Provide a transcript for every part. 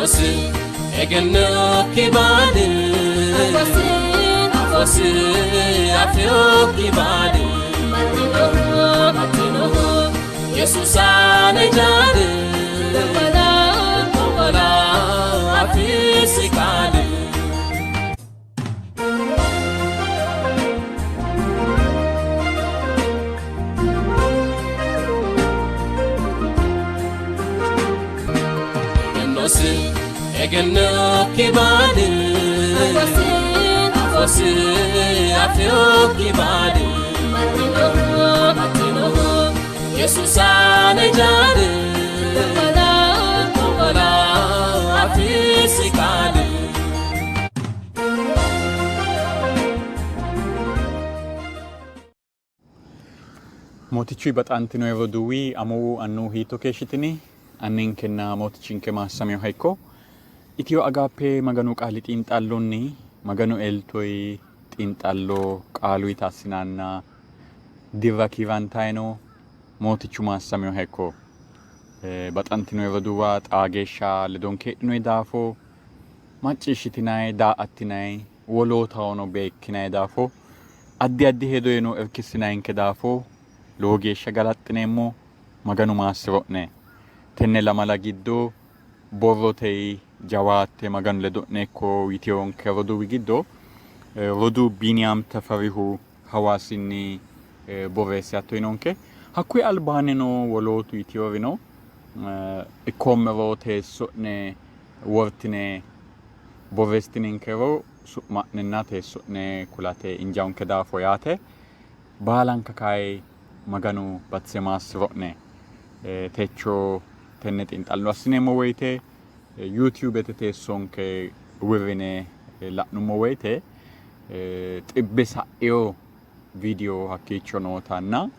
Egennosi egennokki baali afosi afiyokki baali baxxinohu Yesuusa ne jaali Gongola afisi qaali. Egennosi egennokki baali afosi afiyokki baali baxxinohu Yesuusa ne jaali Gongola afisi qaali. Mootichuy baxantinoe roduuwi, amuwu, annuwu hiitto keeshshitini? Anninkenna Mootichinke maassaminoha ikko. Itiyo Agaappe Maganu Qaali xiinxallonni Maganu eltoyi xiinxallo qaaluyita assinanna dirra kiirantayi no. Mootichu maassaminoha ikko. Baxantinoe roduuwa, xaa geeshsha ledonke heedhinoyi daafo macciishshitinayi, daa''attinayi, wolootahono beekkinayi daafo addi addi hedoyeno irkissinayinke daafo lowo geeshsha galaxxineemmo. Maganu maassi'ro'ne. Tenne lamala giddo borrotey jawaatte Maganu ledo'ne ikko yitewonke roduuwi giddo roduu Biniyaam Teferihu Hawaasinni borreesse hatto yinonke. Hakkuyi albaannino wolootu yiteworino ikkoommero teesso'ne wortine borreessitininkero su'ma'nenna teesso'ne kulate injaawonke daafo yaate. Baalanka kayi Maganu batise maassi'ro'ne. Techo tenne xiinxallo assineemmo woyite YouTubete teessonke wirrine la'nummo woyite xibbe sa'ino viidiyo hakkiicho nootanna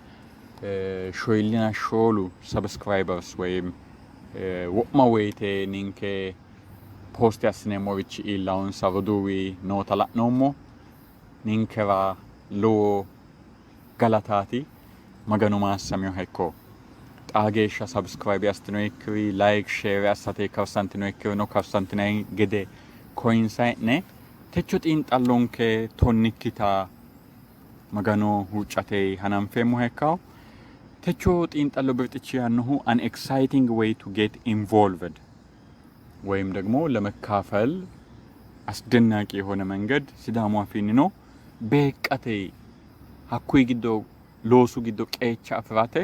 shoyillina shoolu subscribers woyim wo'ma woyite ninke posti assineemmorichi iillawonsa roduuwi noota la'noommo. Ninkera lowo galataati. Maganu maassaminoha ikko. Xaa geeshsha subscribe assitinoyikkiri, like, share assate karsantinoyikkirino karsantinanni gede koyinsayi'ne techo xiinxallonke tonnikkita Magano huuccate hananfeemmoha ikkawo. Techo xiinxallo birxichi yaannohu An Exciting Way to Get Involved ወይም ደግሞ ለመካፈል አስደናቂ የሆነ መንገድ ሲዳሙ afiinnino beeqqate hakkuyi giddo loosu giddo qeecha afi'rate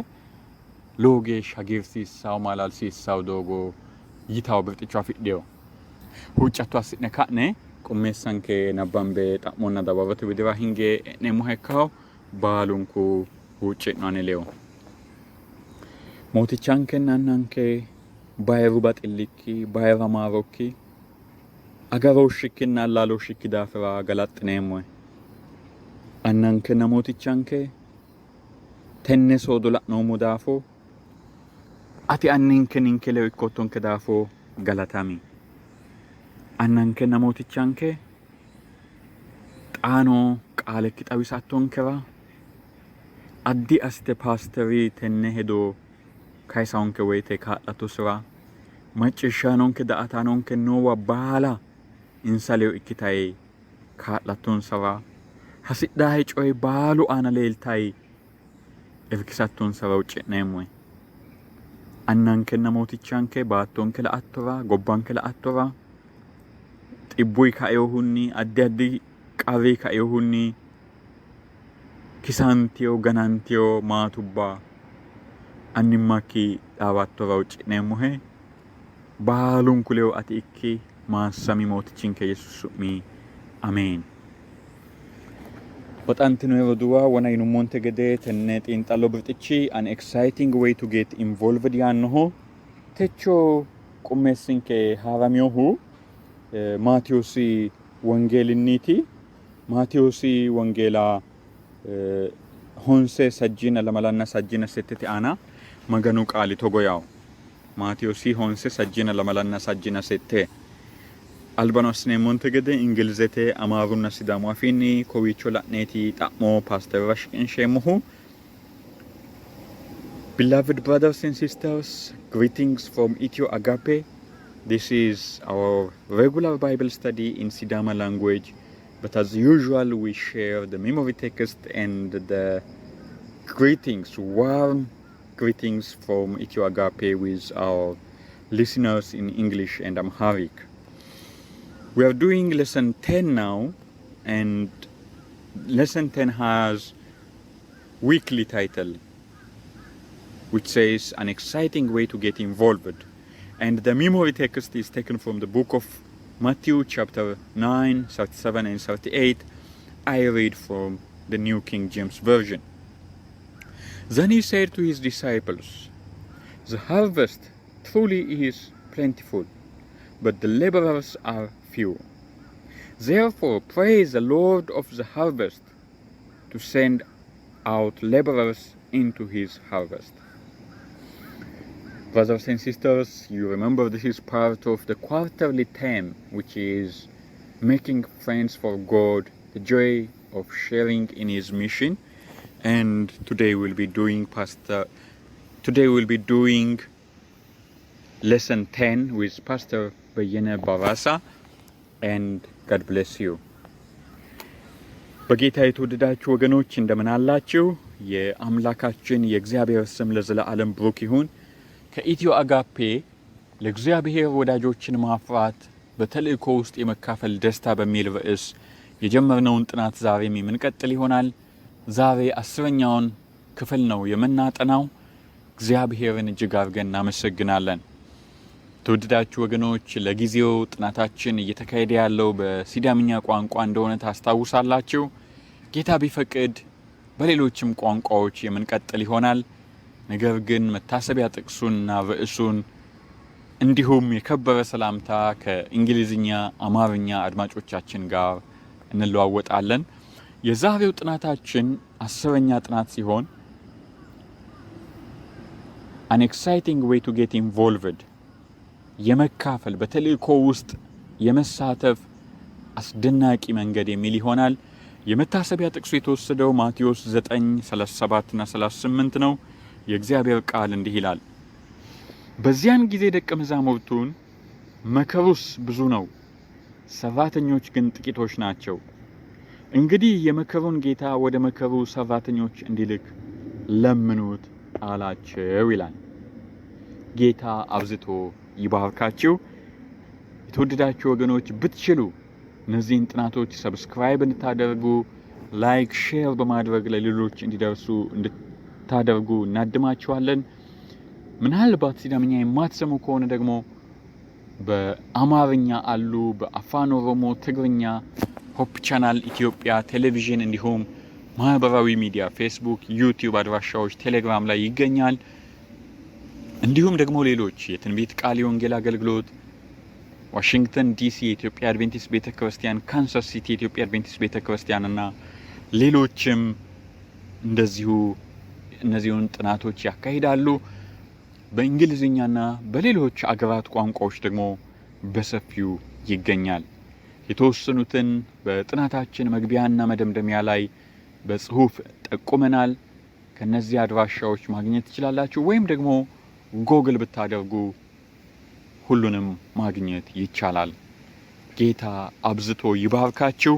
lowo geeshsha hagiirsiissawo maala'lisiissawo doogo yitawo birxicho afidhino. Huuccatto assi'ne ka'ne qummeessanke nabbambe xa'monna dawarote widira hinge e'neemmoha ikkawo. Baalunku huucci'no ane ledo. Mootichankenna Annanke bayiru baxillikki, bayira maarokki, agarooshshikkinna allaalooshshikki daafira galaxxineemmohe. Annankenna Mootichanke tenne soodo la'noommo daafo ati anninke ninke ledo ikkoottonke daafo galatami. Annankenna Mootichanke xaano qaalekki xawisattonkera addi assite paasteri tenne hedo kayisawonke woyite kaa'lattosira macciishshaanonke daa''ataanonke noowa baala insa ledo ikkitayi kaa'lattonsara hasidhahe coyi baalu aana leeltayi irkisattonsara huucci'neemmohe. Annankenna Mootichanke baattonke la''attora, gobbanke la''attora, xibbuyi kainohunni addi addi qarri kainohunni kisantiyo ganantiyo maatubba annimmakki dhaawattora huucci'neemmohe. Baalunku ledo ati ikki maassami Mootichinke Yesuusi su'mi. Ameen. Baxantino roduuwa, wona yinummonte gede tenne xiinxallo birxichi An Exciting Way to Get Involved yaannoho. Techo qummeessinke haaraminohu Maatewoosi Wongeelinniiti. Maatewoosi Wongeela honse sajjiina lamalanna sajjiina settete aana Maganu qaali togo yawo. Maatewoosi honse sajjiina lamalanna sajjiina sette. Albano assineemmonte gede Ingilizete, Amaarunna Sidaamu afiinni kowiicho la'neeti xa'mo paasterera shiqinsheemmohu. Beloved brothers and sisters, greetings from Ethio Agape. This is our regular Bible study in Sidama language, but as usual, we share the memory text and the greetings, warm greetings from Ethio Agape with our listeners in English and Amharic. We are doing lesson 10 now, and lesson 10 has weekly title which says an exciting way to get involved. And the memory text is taken from the book of Matthew chapter 9, 37 and 38. I read from the New King James Version. Then he said to his disciples, The harvest truly is plentiful, but the laborers are few. Therefore, pray the Lord of the harvest to send out laborers into his harvest. Brothers and sisters, you remember this is part of the quarterly theme, which is making friends for God, the joy of sharing in His mission. And today we'll be doing Pastor. Today we'll be doing lesson 10 with Pastor Beyene Barasa, and God bless you. በጌታ የተወደዳችሁ ወገኖች እንደምን አላችሁ? የአምላካችን የእግዚአብሔር ስም ለዘለዓለም ብሩክ ይሁን። ከኢትዮ አጋፔ ለእግዚአብሔር ወዳጆችን ማፍራት በተልእኮ ውስጥ የመካፈል ደስታ በሚል ርዕስ የጀመርነውን ጥናት ዛሬም የምንቀጥል ይሆናል። ዛሬ 10ኛውን ክፍል ነው የምናጠናው። እግዚአብሔርን እጅግ አድርገን እናመሰግናለን። ተወደዳችሁ ወገኖች ለጊዜው ጥናታችን እየተካሄደ ያለው በሲዳምኛ ቋንቋ እንደሆነ ታስታውሳላችሁ። ጌታ ቢፈቅድ በሌሎችም ቋንቋዎች የምንቀጥል ይሆናል። ነገር ግን መታሰቢያ ጥቅሱንና ርዕሱን እንዲሁም የከበረ ሰላምታ ከእንግሊዝኛ፣ አማርኛ አድማጮቻችን ጋር እንለዋወጣለን። የዛሬው ጥናታችን 10ኛ ጥናት ሲሆን an exciting way to get involved የመካፈል በተልእኮ ውስጥ የመሳተፍ አስደናቂ መንገድ የሚል ይሆናል። የመታሰቢያ ጥቅሱ የተወሰደው ማቴዎስ 9 37 እና 38 ነው። የእግዚአብሔር ቃል እንዲህ ይላል፣ በዚያን ጊዜ ደቀ መዛሙርቱን መከሩስ ብዙ ነው፣ ሰራተኞች ግን ጥቂቶች ናቸው። እንግዲህ የመከሩን ጌታ ወደ መከሩ ሰራተኞች እንዲልክ ለምኑት አላቸው ይላል። ጌታ አብዝቶ ይባርካችሁ። የተወደዳችሁ ወገኖች ብትችሉ እነዚህን ጥናቶች subscribe እንድታደርጉ፣ like፣ share በማድረግ ለሌሎች እንዲደርሱ እንድታደርጉ እናድማችኋለን። ምናልባት ሲዳምኛ የማትሰሙ ከሆነ ደግሞ በአማርኛ አሉ፣ በአፋን ኦሮሞ፣ ትግርኛ፣ Hope Channel ኢትዮጵያ ቴሌቪዥን እንዲሁም ማህበራዊ ሚዲያ ፌስቡክ፣ ዩቲዩብ አድራሻዎች ቴሌግራም ላይ ይገኛል። እንዲሁም ደግሞ ሌሎች የትንቢት ቃል የወንጌል አገልግሎት ዋሽንግተን ዲሲ የኢትዮጵያ አድቬንቲስት ቤተ ክርስቲያን፣ ካንሳስ ሲቲ የኢትዮጵያ አድቬንቲስት ቤተ ክርስቲያን እና ሌሎችም እንደዚሁ እነዚሁን ጥናቶች ያካሂዳሉ። በእንግሊዝኛና በሌሎች አገራት ቋንቋዎች ደግሞ በሰፊው ይገኛል። የተወሰኑትን በጥናታችን መግቢያና መደምደሚያ ላይ በጽሁፍ ጠቁመናል። ከነዚህ አድራሻዎች ማግኘት ትችላላችሁ፣ ወይም ደግሞ ጎግል ብታደርጉ ሁሉንም ማግኘት ይቻላል። ጌታ አብዝቶ ይባርካችሁ።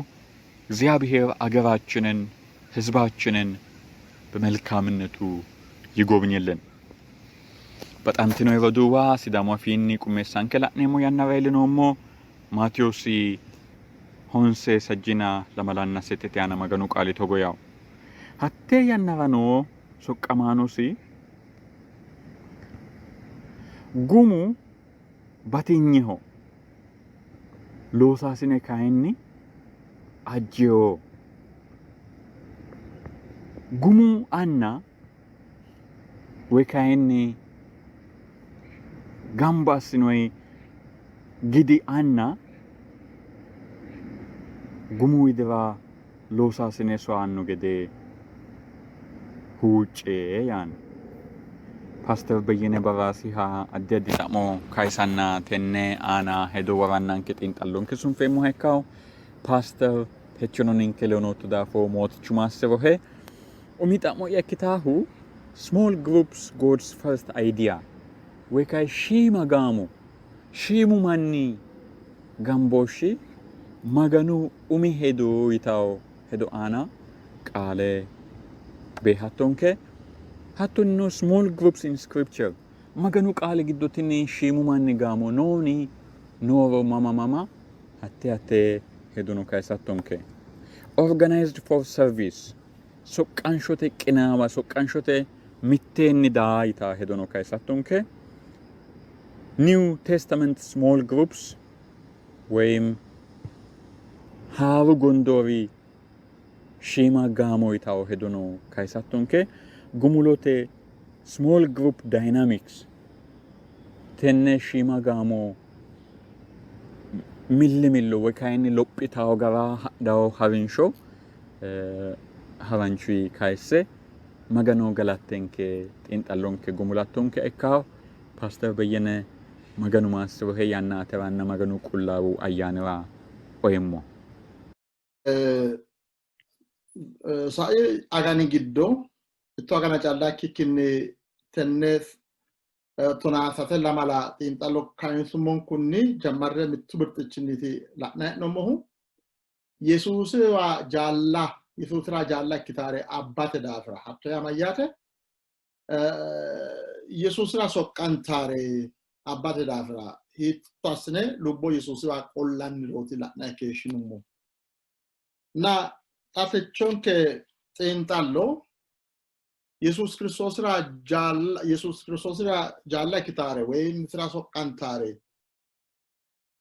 እግዚአብሔር አገራችንን፣ ሕዝባችንን በመልካምነቱ ይጎብኝልን። Baxantino roduuwa Sidaamu afiinni qummeessanke la'neemmo yannara iillinoommo Maatewoosi honse sajjina lamalanna settete aana Maganu qaali togo yawo. Hattee yannara noo soqqamaanosi gumu batinyeho, loosaasine kayinni ajjeho. Gumu anna ወይ kayinni gamba assinoyi gidi anna gumu widira loosaasine soyaanno gede huucce yaanno. Paaster Beyyene Baraasiha addi addi xa'mo kayisanna tenne aana hedo worannanke xiinxallonke sunfeemmoha ikkawo. Paaster techono ninke ledo nootto daafo Mootichu maassirohe. Umi xa'mo'ya ikkitaahu small groups God's first idea ወይ kayi shiima gaamo Shiimu manni gambooshshi Maganu umi hedo yitawo hedo aana qaale beehattonke. Hattonnino Small Groups in Scripture, Maganu qaali giddo tini shiimu manni gaamo nooni, nooro mama mama, hatte hatte hedono kayisattonke. Organized for Service, soqqanshote qinaawa, soqqanshote mitteenni daa yitaa hedono kayisattonke. New Testament Small Groups woyim Haaru Gondoori shiima gaamo yitawo hedono kayisattonke. Gumulote Small Group Dynamics, tenne shiima gaamo millimillo woy kayinni lophitawo gara hadhawo harinsho haranchuyi kayisse Magano galattenke xiinxallonke gumulattonke ikkaho. Paaster Beyyene, Maganu maassirohe yanna ateranna Maganu Qullaawu Ayyaanira oyemmo. Sai agani giddo mitto agana calla ikkikkinni tenne 13 lamala xiinxallo kayinsummonkunni jammarre mittu birxichinniiti la'nanni hee'noommohu. Yesuusiwa jaalla, Yesuusira jaalla ikkitaare abbate daafira. Hatto yaa mayyaate? Yesuusira soqqantaare abbate daafira hiitto assine lubbo Yesuusiwa qollannirooti la'nanni keeshshinummo. Na xa techonke xiinxallo Yesuus Kiristoosira jaalla, Yesuus Kiristoosira jaalla ikkitaare woy isira soqqantaare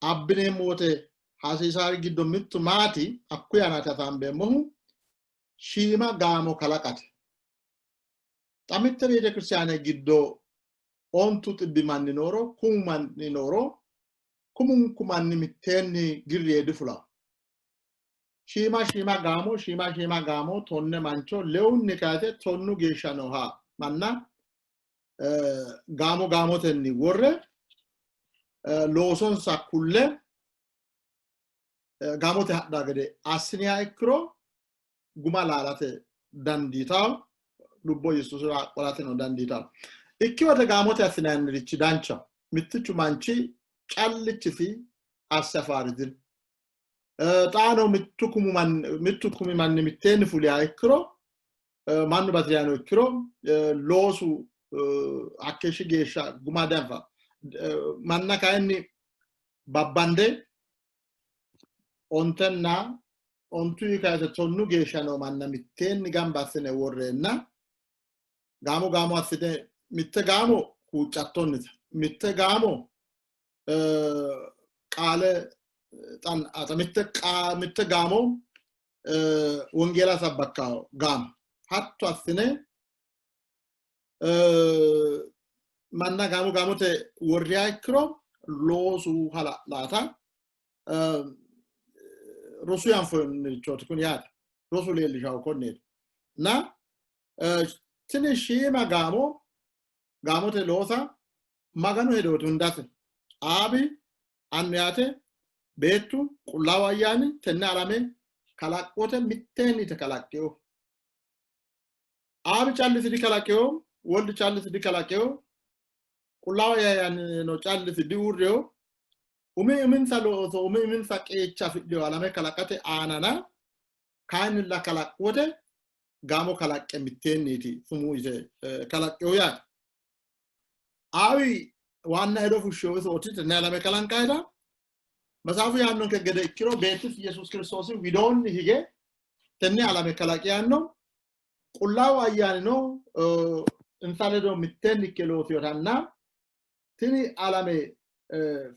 abbineemmo wote hasiisaari giddo mittu maati? Hakkuyi aanaati hasaambeemmohu, shiima gaamo kalaqate. Xa mitte beetekiristaane giddo 700 manni nooro, 1000 manni nooro, kumunku manni mitteenni girri yee difulawo. Shiima shiima gaamo, shiima shiima gaamo, 10 mancho, lewunni kayise 10 geeshsha nooha manna gaamo gaamotenni worre loosonsa kulle gaamote hadhaa gede assiniha ikkiro guma laalate dandiitawo, lubbo Yesuusira qolateno dandiitawo. Ikki wote gaamote assinannirichi dancha, mittichu manchi callichisi asse afaari dino. Xaano mittu kumi manni mitteenni fuliha ikkiro, mannu bati'rihano ikkiro, loosu hakkeeshshi geeshsha guma dianfa. Manna kayinni babbande ontenna ontuyi kayise 10 geeshsha noo manna mitteenni gamba assine worreenna gaamo gaamo assine, mitte gaamo huuccattonnita, mitte gaamo qaale xan'ata, mitte gaamo wongeela sabbakkawo gaamo, hatto assine manna gaamo gaamote worriha ikkiro loosu hala'laata rosu yanfoonnirichooti kuni yaate, rosu leellishawo konneeti. Na tini shiima gaamo gaamote loosa Maganu hedooti hundase. Aabi annu yaate, Beettu, Qullaawu Ayyaani tenne alame kalaqqote mitteenni ite kalaqqino. Aabi callisi dikalaqino, Woldu callisi dikalaqino, Qullaawu Ayyaanino callisi diuurrino. Umi uminsa looso, umi uminsa qeecha afidhino alame kalaqate aanana, kayinnilla kalaqqote gaamo kalaqqe mitteenniiti sumuu yite kalaqqino yaate. Aawi waanna hedo fushshino isooti tenne alame kalanqayita. Matsaafu yaannonke gede ikkiro Beettisi Yesuusi Kiristoosi widoonni hige tenne alame kalaqi yaanno. Qullaawu Ayyaanino insa ledo mitteenni ikke loosinotanna tini alame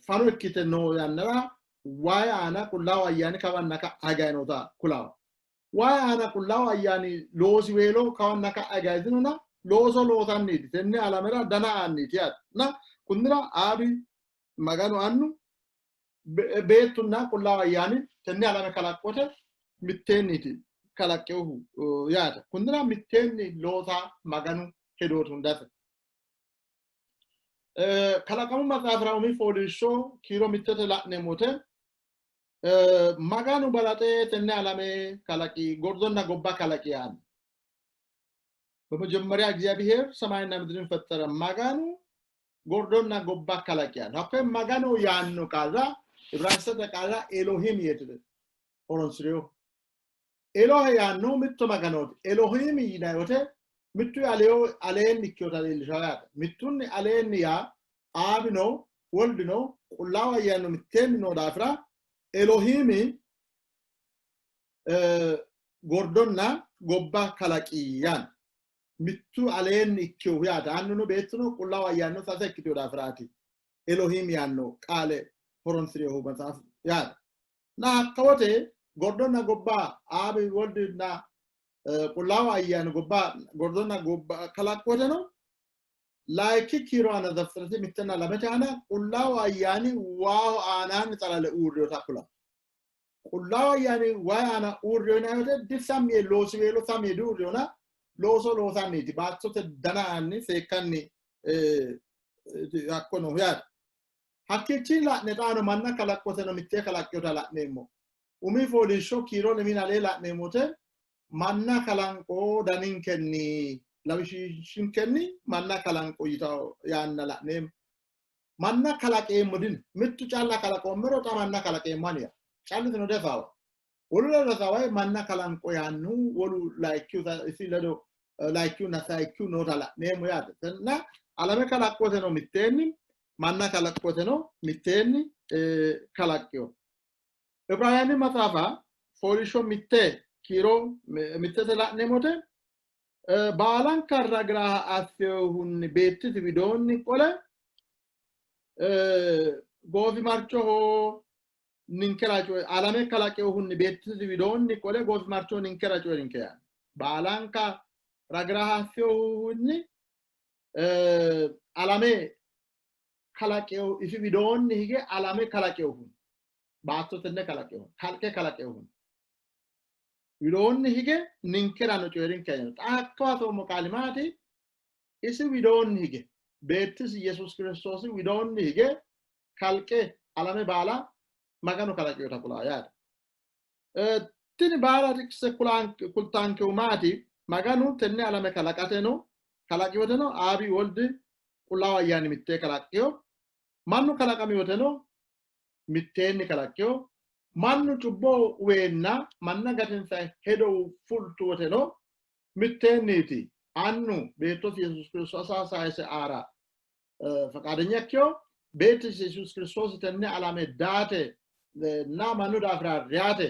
fano ikkite noo yannara wayi aana Qullaawu Ayyaani kawanna ka'a higay noota kulawo. Wayi aana Qullaawu Ayyaani loosiweelo kawanna ka'a higay dinona, looso loosanniiti tenne alamera dana aanniiti yaate. Na kunnira Aabi Maganu Annu, Beettunna Qullaawu Ayyaani tenne alame kalaqqote mitteenniiti kalaqqinohu yaate. Kunnira mitteenni loosa Maganu hedooti hundase. Kalaqamu maxaafira umi fooliishsho kiiro 1 la'neemmo wote Maganu balaxe tenne alame kalaqi, gordonna gobba kalaqi yaanno. በመጀመሪያ እግዚአብሔር ሰማይና ምድርን ፈጠረ። Maganu gordonna gobba kalaqi yaanno. Hakkoye Magano yaanno qaala Ibraayisxete qaala Elohim yeeti horonsi'rino. Elohe yaannohu mitto Maganooti. Elohimi yinanni wote mittu aleenni ikkinota leellishanno yaate. Mittunni aleenni yaa Aabino Woldino Qullaawu Ayyaanino mitteenni noo daafira Elohimi gordonna gobba kalaqi yaanno. Mittu aleenni ikkinohu yaate. Annuno Beettuno Qullaawu Ayyaanino sase ikkitino daafiraati Elohim yaanno qaale horonsi'rinohu maxaafu yaate. Na hakka wote gordonna gobba Aabi Woldinna Qullaawu Ayyaani gobba gordonna gobba kalaqqu woteno layikki kiiro aana Zafitirati mittenna lamete aana Qullaawu Ayyaani waaho aanaanni xalale uurrinota kulanno. Qullaawu Ayyaani wayi aana uurrino yinanni wote disammi yee loosiweelo sammi yee diuurrinona looso loosanniiti baattote dana aanni seekkanni hakko noohu yaate. Hakkiichinni la'ne xaano manna kalaqqoteno mittee kalaqqinota la'neemmo. Umi fooliishsho kiiro lemiina lee la'neemmo wote manna kalanqo daninkenni lawishshinkenni manna kalanqo yitawo yaanna la'neemmo. Manna kalaqeemmo dino. Mittu calla kalaqoommero xa manna kalaqeemmo ani yaa. Callitino defaawa. Wolu ledo hasaawayi manna kalanqo yaannohu wolu layikkihu isi ledo layikkihunna sayikkihu noota la'neemmo yaate. Tenna alame kalaqqoteno mitteenni manna kalaqqoteno mitteenni kalaqqino. Ibraawuyaani maxaafa fooliishsho mitte kiiro mittete la'neemmote baalanka ragira assinohunni beettisi widoonni qole goofimarchoho ninkera coyi alame kalaqinohunni beettisi widoonni qole goofimarchoho ninkera coyi'rinke yaanno. Baalanka ragira assinohunni alame kalaqinohu isi widoonni hige alame kalaqinohunni baatto tenne kalaqinohunni kalqe kalaqinohunni widoonni hige ninkerano coyi'rinke yaanno. Xa hakko hasoommo qaali maati? Isi widoonni hige beettisi Yesuusi Kiristoosi widoonni hige kalqe alame baala Maganu kalaqinota kulaa yaate. Tini baala xiqise kultaankehu maati? Maganu tenne alame kalaqateno kalaqi woteno Aabi Woldi Qullaawu Ayyaani mittee kalaqqino. Mannu kalaqami woteno mitteenni kalaqqino. Mannu cubbo uweenna manna gatinsa hedo fultu woteno mitteenniiti. Annu beettosi Yesuusi Kiristoosa sayise aara faqaadenya ikkino. Beettisi Yesuusi Kiristoosi tenne alame daate na mannu daafira reyate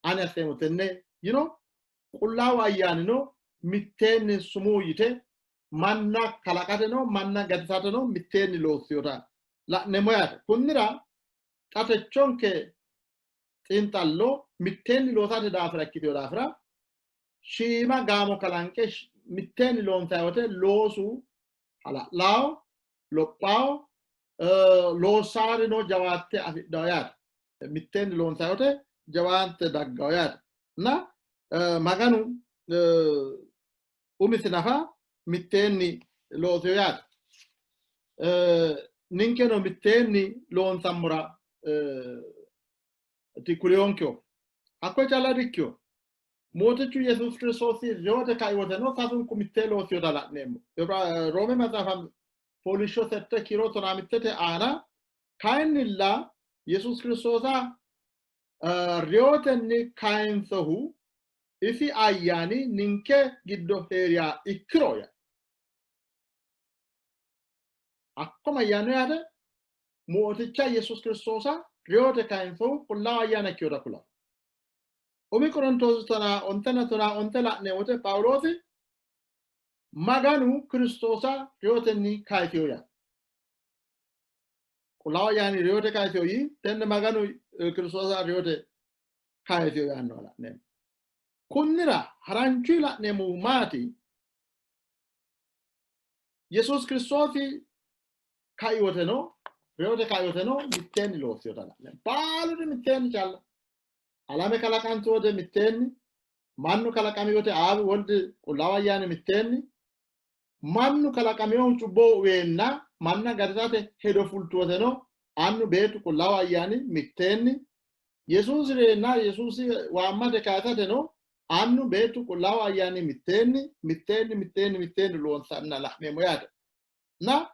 ani asseemmo tenne yino. Qullaawu Ayyaanino mitteenni sumuu yite manna kalaqateno manna gatisateno mitteenni loossinota la'neemmo yaate. Kunnira xa techonke xiinxallo mitteenni loosate daafira ikkitino daafira shiima gaamo kalanqe mitteenni loonsanni wote loosu hala'lawo, lophawo, loossaarino jawaatte afidhawo yaate. Mitteenni loonsanni wote jawaante daggawo yaate. Na Maganu umisi nafa mitteenni loosino yaate. Ninkeno mitteenni loonsammora kuliyonkeho. Hakko calla dikkino. Mootichu Yesuusi Kiristoosi reyote kai woteno sasunku mittee loosinota la'neemmo. Roome maxaafa fooliishsho sette kiiro tonaa mittete aana kayinnilla Yesuusi Kiristoosa reyotenni kayinsohu isi ayyaani ninke giddo hee'riha ikkiro ya. Hakko mayyaanno yaate? Mooticha Yesuusi Kiristoosa reyote kayinsohu Qullaawa Ayyaana ikkinota kulanno. Umi Qorontoosi tonaa ontenna tonaa onte la'ne wote Phaawuloosi Maganu Kiristoosa reyotenni kayisino yaanno. Qullaawu Ayyaani reyote kayisino yii, tenne Maganu Kiristoosa reyote kayisino yaannoha la'neemmo. Kunnira haranchuyi la'neemmohu maati? Yesuusi Kiristoosi kai woteno reyote kai woteno mitteenni loossinota la'neemmo. Baaluri mitteenni calla. Alame kalaqantu wote mitteenni, mannu kalaqami wote Aabi Woldi Qullaawu Ayyaani mitteenni, mannu kalaqaminohu cubbo uweenna manna gatisate hedo fultu woteno Annu Beettu Qullaawu Ayyaani mitteenni, Yesuusi reenna Yesuusi waammate kayisateno Annu Beettu Qullaawu Ayyaani mitteenni mitteenni mitteenni mitteenni loonsanna la'neemmo yaate. Na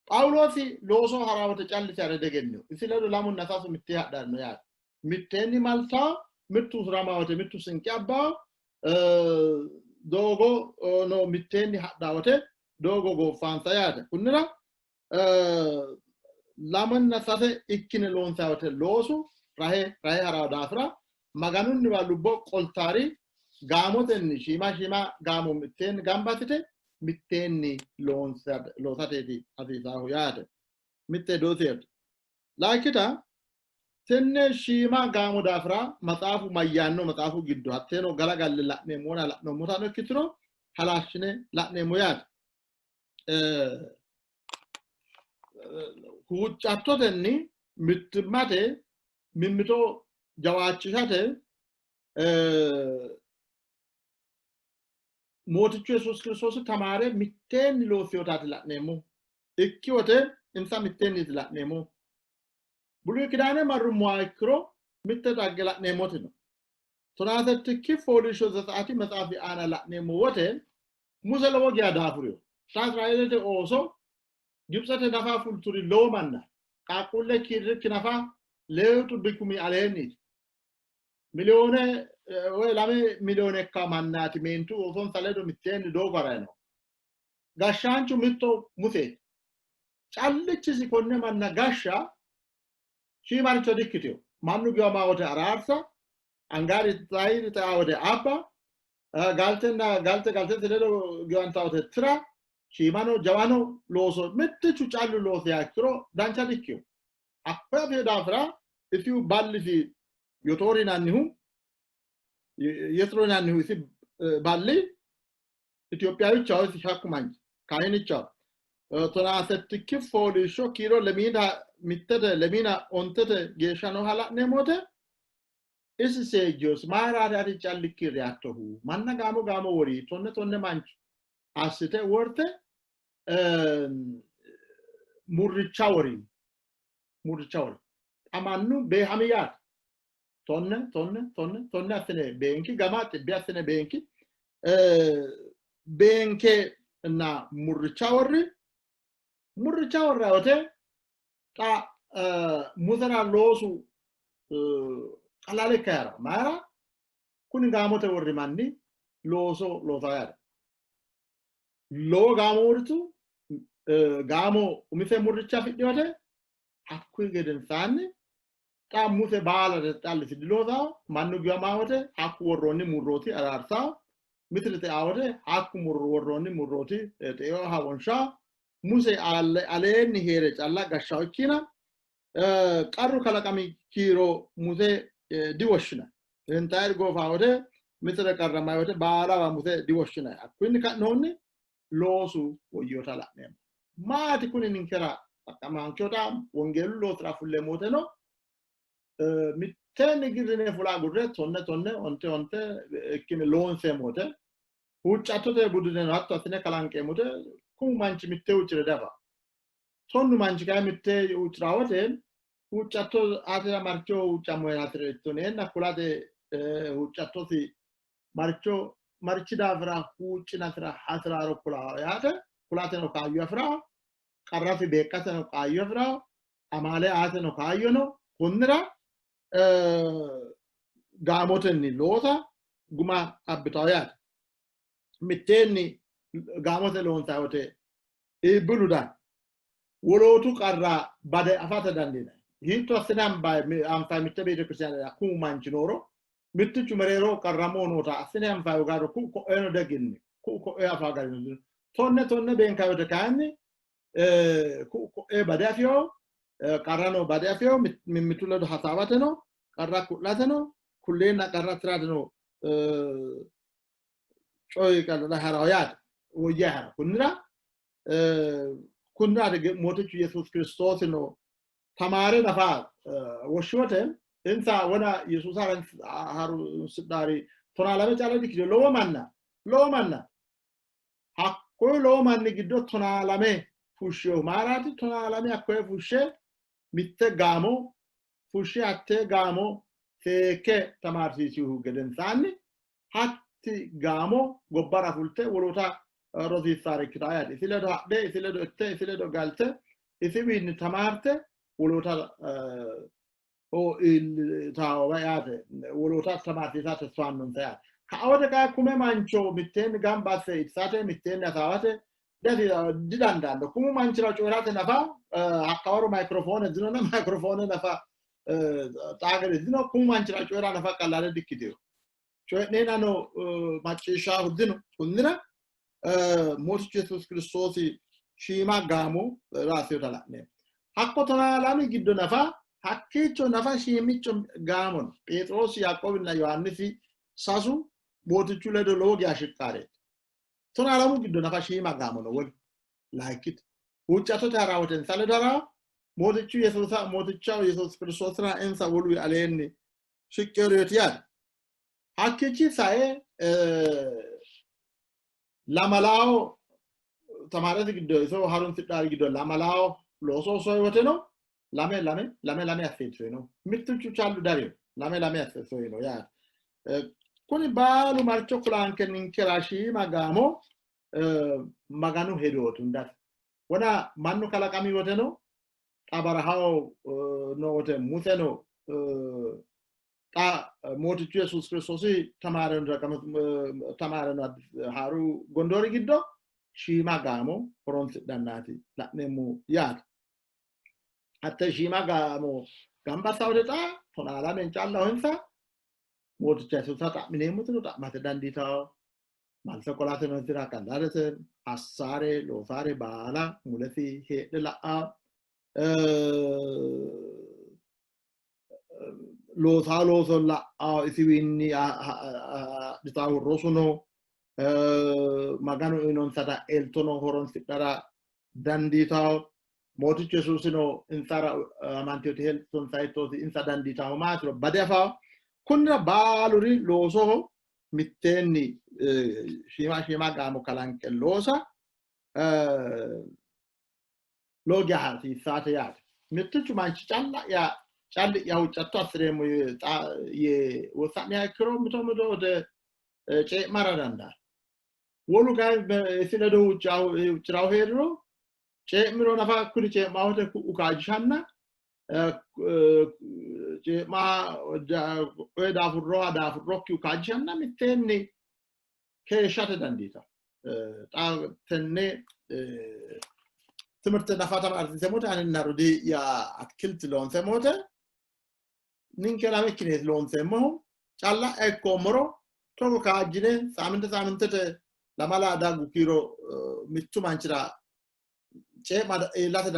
Phaawuloosi looso hara wote callisi hare diegennino. Isi ledo lamunna sasu mittee hadhanno yaate. Mitteenni maltaa, mittu usurama wote mittu sinqe abbaa, doogo no mitteenni hadhaa wote doogo gooffaansa yaate. Kunnira lamanna sase ikkine loonsanni wote loosu rahe rahe harawo daafira Maganunniwa lubbo qoltaari gaamotenni shiima shiima gaamo mitteenni gamba assite mitteenni loosateeti hasiisaahu yaate. Mitte dooseeti. Layikkita tenne shiima gaamo daafira maxaafu mayyaanno maxaafu giddo hatteeno galagalle la'neemmona la'noommotano ikkituro halashshine la'neemmo yaate. Huuccattotenni mittimmate mimmito jawaachishate Mootichu Yesuusi Kiristoosi tamaare mitteenni loossinotaati la'neemmo. Ikki wote insa mitteenniiti la'neemmo. Buluy Kidaane marrummoha ikkiro mitte xagge la'neemmoti no. Tonaasettikki fooliishsho Zetsaati maxaafi aana la'neemmo wote Muse lowo geya daafurino. Xa Israeelete ooso Gibitsete nafa fulturi lowo manna, qaaqquulle kiirrikki nafa 70,000 aleenniiti. Miliyoone woy 2 miliyoone ikka mannaati meentu oosonsa ledo mitteenni doogo harayi no. Gashshaanchu mitto Museeti. Callichisi konne manna gashsha shiimaricho dikkitino. Mannu giwama wote araarsa, angari xairi xea wote abba, galtenna galte galtete ledo giwanta wote tira, shiimano jawano looso mittichu callu loosiha ikkiro dancha dikkino. Hakkoye afino daafira isihu ballisi Yotoori yinannihu Yetro yinannihu isi balli Itiyophiyawichaho isi shakku manchi kaahinichaho. Tonaasettikki fooliishsho kiiro lemiina mittete lemiina ontete geeshsha nooha la'neemmo wote isi seejjosi mayiraati ati callikki reyattohu manna gaamo gaamo wori tonne tonne mancho assite worte murricha wori murricha wori xa mannu beehami yaate tonne tonne tonne tonne assine beenki gama xibbe assine beenki beenke na murricha worri murricha worra wote xa Musera loosu qalale ikka yara mayra kuni gaamote worri manni looso loosa yaate lowo gaamo wortu gaamo umise murricha afidhinote hakkuyi gedensaanni xa Muse baalare callisi diloosawo mannu giwamaa wote hakku worroonni murrooti araarsawo mitiri xeaa wote hakku worroonni murrooti xeoha wonshawo Muse aleenni hee're calla gashshawo ikkina qarru kalaqami kiiro Muse diwoshshina intaayir goofa wote mitire qarramay wote baalawa Muse diwoshshina hakkunni ka'nohunni loosu woyyota la'neemmo. Maati kuni ninkera xaqqamaankehota wongeelu loosira fulleemmo woteno mitteenni girrine fula agurre tonne tonne onte onte ikkine loonseemmo wote huuccattote budineno hatto assine kalanqeemmo wote kumu manchi mitte huuccire dafa tonnu manchi kayi mitte huuccira wote huuccatto atera marcho huuccammohera hasi'rittoneenna kulate huuccattosi marcho marichi daafira huuccinasira hasi'raro kulawo yaate kulateno kaayyo afi'rawo qarrasi beeqqateno kaayyo afi'rawo amaale aateno kaayyo no konnira gaamotenni loosa guma abbitawo yaate mitteenni gaamote loonsanni wote iibbilu daanno wolootu qarra bade afate dandiinanni hiitto assine anfayi mitte beetekiristiyaanera kumu manchi nooro mittichu mereero qarramoo noota assine anfayi garo ku'u ko'eeno deginni ku'u ko'ee afa garino tonne tonne beenkayi wote kayinni ku'u ko'ee bade afiyo qarrano bade afiyo mimmitu ledo hasaawateno qarra ku'lateno kulleenna qarra tirateno coyi qarra harawo yaate woyyayi hara kunnira kunniraati Mootichu Yesuusi Kiristoosino tamaare nafa woshshi wote insa wona Yesuusa harunsidhaari 12 calla dikkitino lowo manna lowo manna hakkoye lowo manni giddo 12 fushshinohu mayiraati 12 hakkoye fushshe mitte gaamo fushshe hattee gaamo seekke tamaarsiisihu gedensaanni hatti gaamo gobbara fulte woloota rosiissaare ikkitaa yaate. Isi ledo hadhe, isi ledo itte, isi ledo galte, isiwiinni tamaarte woloota iillitaawa yaate. Woloota tamaarsiisate soannonsa yaate. Kaote kayi kume mancho mitteenni gamba asse itisate, mitteenni hasaawate didandaanno. Kumu manchira coyi'rate nafa hakkawaro mayikirofoone dinona mayikirofoone nafa xaa gede dino. Kumu manchira coyi'ra nafa qallaale dikkitino. Coyi'neennano macciishshaahu dino. Kunnira Mootichu Yesuusi Kiristoosi shiima gaamo raaseota la'neemmo. Hakko tonaa giddo nafa hakkiicho nafa shiimicho gaamo no. Pheexiroosi, Yaaqoobinna Yohaannisi sasu Mootichu ledo lowo geya shiqqaareeti. Tonaa giddo nafa shiima gaamo no wolu layikkite. Huuccattote ha'ra wote insa ledo ha'ra Mootichu Yesuusa Mootichaho Yesuusi Kiristoosira insa wolu aleenni shiqqeereeti yaate. Hakkiichi sae lamalawo tamaarete giddo iso harunsidhaari giddo lamalawo looso soyi woteno lame lame lame lame asse soyino. Mittuchu callu darino lame lame asse soyino yaate. Kuni baalu marcho kulanke ninkera shiima gaamo Maganu hedooti hundate. Wona mannu kalaqami woteno xa barahaho noo wote Museno xa Mootichu Yesuusi Kiristoosi tamaareno haaru gondoori giddo shiima gaamo horonsidhannaati la'neemmo yaate. Hatte shiima gaamo gamba assa wote xa tonaa lamen callaho insa Mooticha Yesuusa xa'mineemmotino xa'mate dandiitawo. Malse qolateno isira qallarete assaare loosaare baala mulesi heedhe la'a loosaa looso la''a isiwiinni adhitaahu rosuno Maganu uyinonsata eltono horonsidhara dandiitawo. Mootichu Yesuusino insara amanteoti eltonsa hiittooti insa dandiitahu maatiro bade afawo. Kunnira baaluri loosoho mitteenni shiima shiima gaamo kalanqe loosa lowo geya hasiissaate yaate. Mittichu manchi calla'ya calli'ya huuccatto assi'reemmo yee wossa'niha ikkiro mito mito wote cee'mara dandaanno. Wolu kayi isi ledo huucci'rahu hee'riro cee'miro nafa kuni cee'mahote ku'u kaajjishanna cee'ma coye daafurroha daafurrokkihu kaajjishanna mitteenni keeshshate dandiita. Xa tenne timirte nafa tamaarsiiseemmote aninna rodii'ya atikilti loonseemmote ninke lame ikkineeti loonseemmohu calla ikkoommoro togo kaajjine saaminte saamintete lamala daggu kiiro mittu manchira cee'ma iillate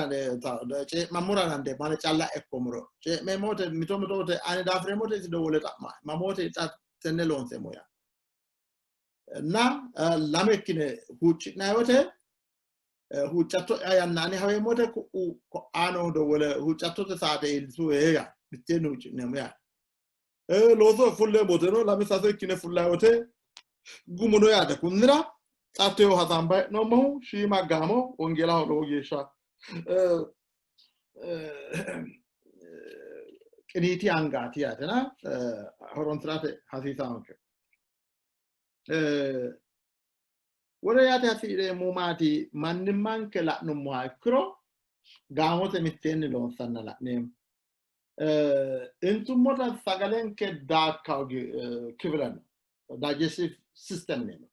cee'mammora dandeemmo ane calla ikkoommoro cee'meemmote mito mito wote ani daafureemmote isi dowwole xa'ma mamoote xa tenne loonseemmo yaa እና lame ikkine huucci'nanni wote huuccatto'ya yanna ani haweemmo wote ku'u ko'aano dowwole huuccattote saate iillitu ee yaa mitteenni huucci'neemmo yaa looso fulleemmo woteno lame sase ikkine fullayi wote gumuno yaate kunnira xa teyo hasaambayi hee'noommohu shiima gaamo wongeelaho lowo geeshsha qiniiti angaati yaatena horonsi'rate hasiisaanke. Wole yaate hasi'reemmo maati mannimmanke la'nummoha ikkiro gaamote mitteenni loonsanna la'neemmo. Intummota sagalenke daakka kifile no digestive system yineemmo.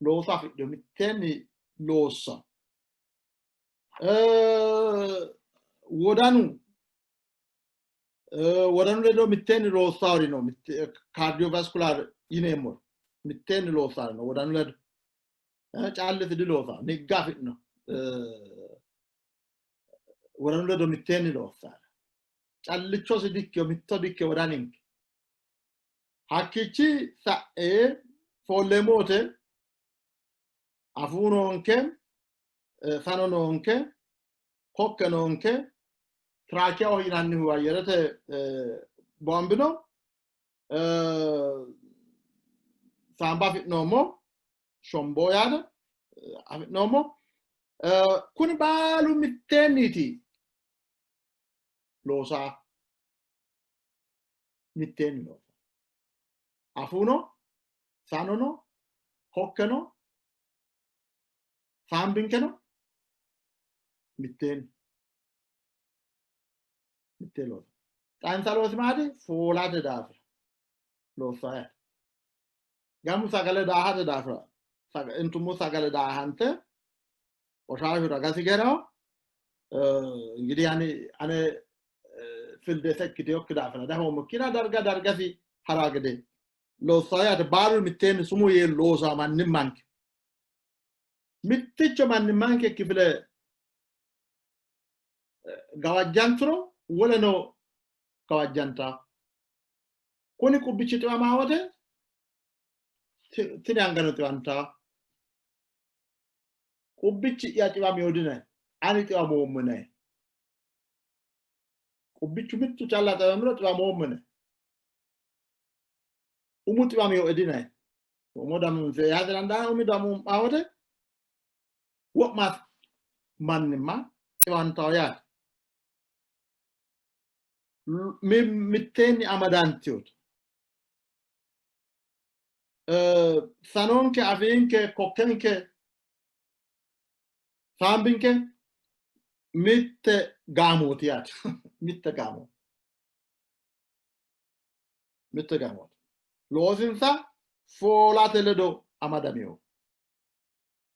Looso afidhino mitteenni loossa. Wodanu wodanu ledo mitteenni loossaari no cardiovascular yineemmori mitteenni loossaari no wodanu ledo callisi diloosa nigga afi'no wodanu ledo mitteenni loossaari callichosi dikkiyo mitto dikkiyo wodaninke hakkiichi sa'e foolleemmo wote afuu noonke sano noonke kokke noonke tiraakiyaho yinannihu ayyerete boombi no saamba afi'noommo shombo yaate afi'noommo kuni baalu mitteenniiti loosa mitteenni loosa afuuno sanono Kokkeno saambinkeno mitteenni mittee loosa. Xa insa loosi maati? Foolate daafira loossaa yaate. Gamu sagale daahate daafira intummo sagale daahante qoshaashu ragasi geraho እንግዲህ ane ane filde sekkiteyokki daafira dahoomokkina darga dargasi hara gede loossaa yaate. Baalu mitteenni sumuu yee loosaa mannimmanke mitticho mannimmanke kifile gawajjanturo woleno gawajjantaa. Kuni qubbichi xiwamaa wote tini angano xiwantaa. Qubbichi'ya xiwamino dinayi, ani xiwamoommo yinayi. Qubbichu mittu calla xiwamiro xiwamoommo yinayi. Umu xiwaminoe dinayi. Umo damuunse yaate dandaanno, umi damuu'maa wote wo'ma mannimma xiwantawo yaate. Mitteenni amadantinote. Sanonke, afiinke, kokkenke, saambinke mitte gaamooti yaate. Mitte gaamo. Mitte gaamooti. Loosinsa foolate ledo amadamino.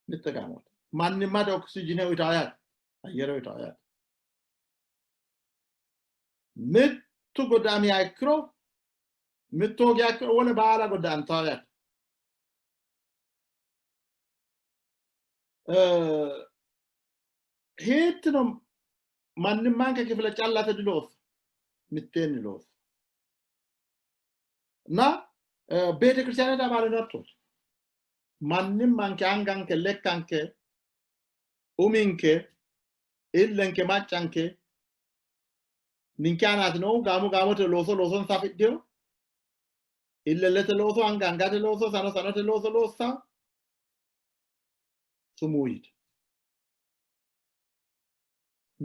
Mitte gaamooti. Mannimmate oksijine uyitawo yaate. Ayyere uyitawo yaate. Mittu goda'amiha ikkiro mittu hoogiha ikkiro wole baala goda'antawo yaate. Hiittino mannimmanke kifile callate diloossa, mitteenni loossa. Na beetekiristiyaanete amaaleno hattooti. Mannimmanke, anganke, lekkanke, uminke, illenke, maccanke ninke aanaati noohu. Gaamo gaamote looso loosonsa afidhino. Ille illete looso, anga angate looso, sano sanote looso loossa sumuu yite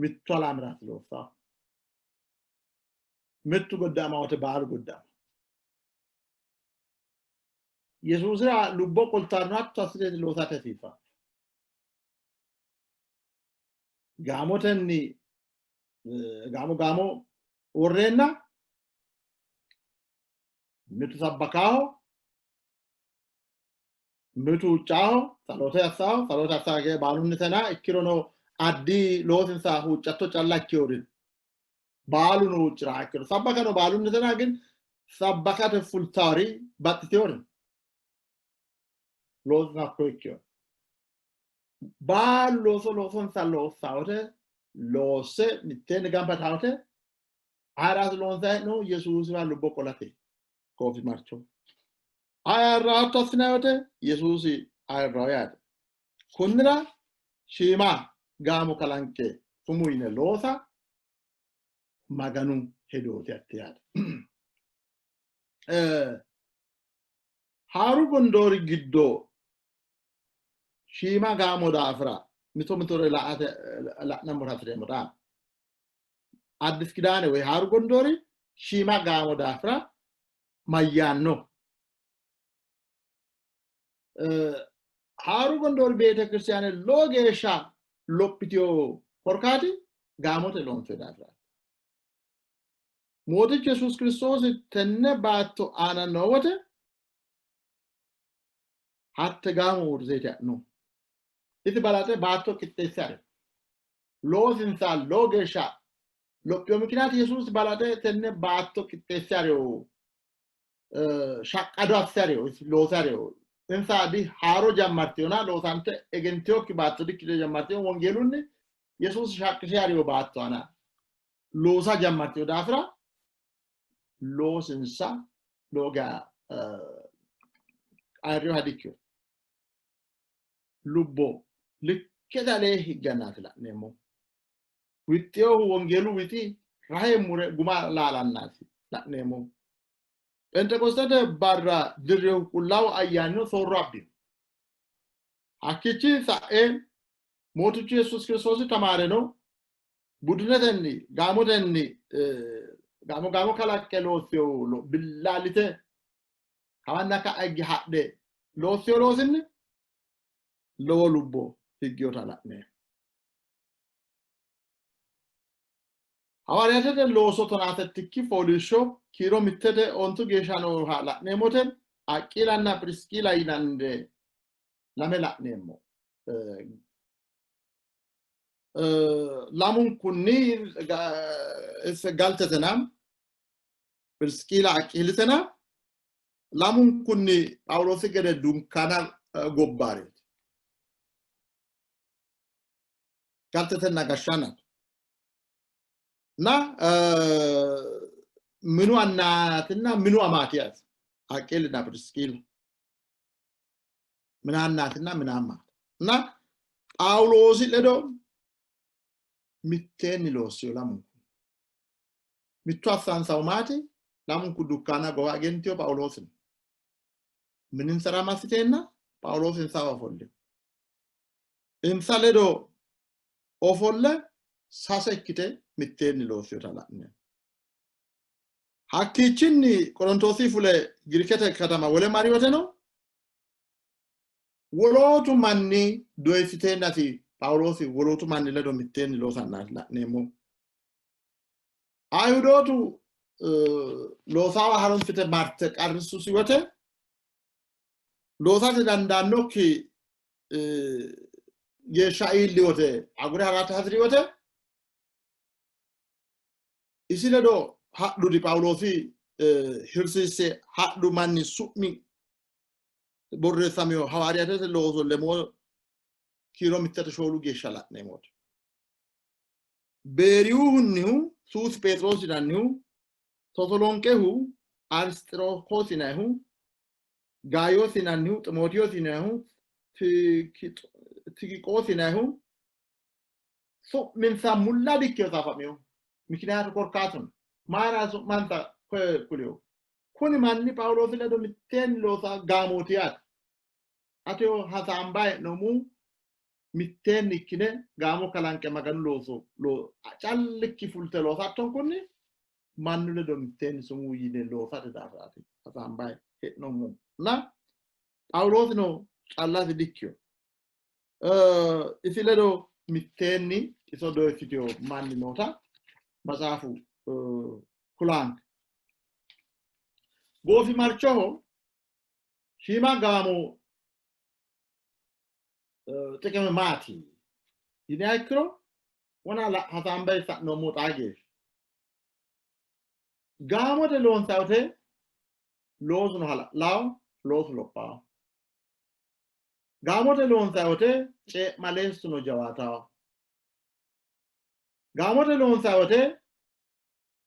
mittu alaamiraati loossa. Mittu goddaama wote baalu goddaama. Yesuusira lubbo qoltanno hatto assiteeti loosate hasiissanno. Gaamotenni gaamo gaamo worreenna mitu sabbakaaho, mitu huuccaaho, tsalote assaaho, tsalote assaa gee baalunnitena ikkirono addi loosinsa huuccatto calla ikkiyori baaluno huucciraa ikkiro sabbakano baalunnitena gin sabbakate fultaari baxxitiyori loosinsa hakko ikkiyo baalu looso loosonsa loossawote loosse mitteenni gamba tawote ayiraati loonsanni hee'noommohu? Yesuusiwa lubbo qolate goofimarcho. Ayirra hatto assinanni wote Yesuusi ayirraho yaate. Kunnira shiima gaamo kalanqe sumuu yine loosa Maganu hedooti hatte yaate. Haaru gondoori giddo shiima gaamo daafira mito mitore la''ate la'nammora hasi'reemmo xaa. Addis Kidaane woy Haaru Gondoori shiima gaamo daafira mayyaanno? Haaru Gondoori beetekiristiyaane lowo geeshsha lophitino korkaati gaamote loonsoonni daafiraati. Mootichu Yesuusi Kiristoosi tenne baatto aana noo wote hatte gaamo uurriseeti ha'rinohu. Isi balaxe baatto qixxeesse ha'rino. Loosinsa lowo geeshsha lophino mikinaati Yesuusi balaxe tenne baatto qixxeesse ha'rino, shaqqado asse ha'rino, loose ha'rino. Insa di haaro jammartinona loosante egentinokki baatto dikkite jammartino. Wongeelunni Yesuusi shaqqishe ha'rino baatto aana loosa jammartino daafira loosinsa lowo geya ayirrinoha dikkino. Lubbo likkete alee higgannaati la'neemmohu. Wixxinohu wongeelu wixi rahe mure guma laalannaati la'neemmohu. Phenxeqosxete barra dirrihu qullaawu ayyaanino soorro abbino. Hakkiichi sa'e Mootichu Yesuusi Kiristoosi tamaareno budinetenni gaamotenni gaamo gaamo kalaqqe loossino billaalite kawanna ka'a higge hadhe loossiyo loosinni lowo lubbo higgiyota la'neemmo. Hawaariyaatete looso tonaasettikki fooliishsho kiiro mittete ontu geeshsha nooha la'neemmote Aqiilanna Phirisqila yinannire lame la'neemmo. Lamunkunni galtetena Phirisqila Aqiilitena lamunkunni Phaawuloosi gede dunkana gobbareeti. Galtetenna gashshaanate. Na minu annaatinna minu amaati yaate. Aqiilinna Phirisqila. Minaannaatinna minaamaati. Na Phaawuloosi ledo mitteenni loossino lamunku. Mittu assaansahu maati? Lamunku dukkana gowa egentiyo Phaawuloosino. Mininsara massiteenna Phaawuloosi insawa ofollino. Insa ledo ofolle sase ikkite mitteenni loossinota la'neemmo. Hakkiichinni Qorontoosi fule Girikete katama wole mari woteno wolootu manni doyissiteennasi Phaawuloosi wolootu manni ledo mitteenni loosannaati la'neemmo. Ayihudootu loosawa harunsite marte qarrissusi wote loosate dandaannokki geeshsha iilli wote agure harate hasi'ri wote isi ledo hadhuri Phaawuloosi hirsiisse hadhu manni su'mi borreessamino hawaariyaatete looso lemoo kiiro mittete shoolu geeshsha la'neemmote. Beeriyuhunnihu Suusi Pheexiroosi yinannihu, Tosolonqehu Arisxirokoosi yinannihu, Gaayoosi yinannihu, Ximootiyoosi yinannihu, Tiqiqoosi yinannihu su'minsa mulla dikkino saafamino. Mikiniyaatu korkaatuno mayira su'mansa koye kuliyo? Kuni manni Phaawuloosi ledo mitteenni loosa gaamooti yaate. Ateho hasaambayi hee'noommohu mitteenni ikkine gaamo kalanqe Maganu looso callikki fulte loosattonkunni mannu ledo mitteenni sumuu yine loosate daafiraati hasaambayi hee'noommohu. Na Phaawuloosino callasi dikkino. Isi ledo mitteenni iso doyissitino manni noota matsaafu kulaanke. Goofimarchoho shiima gaamo xiqime maati yiniha ikkiro wona hasaambayi sa'noommo xaa geeshsha. Gaamote loonsayi wote loosuno hala'lawo, loosu lophawo. Gaamote loonsayi wote cee'maleessuno jawaatawo. Gaamote loonsayi wote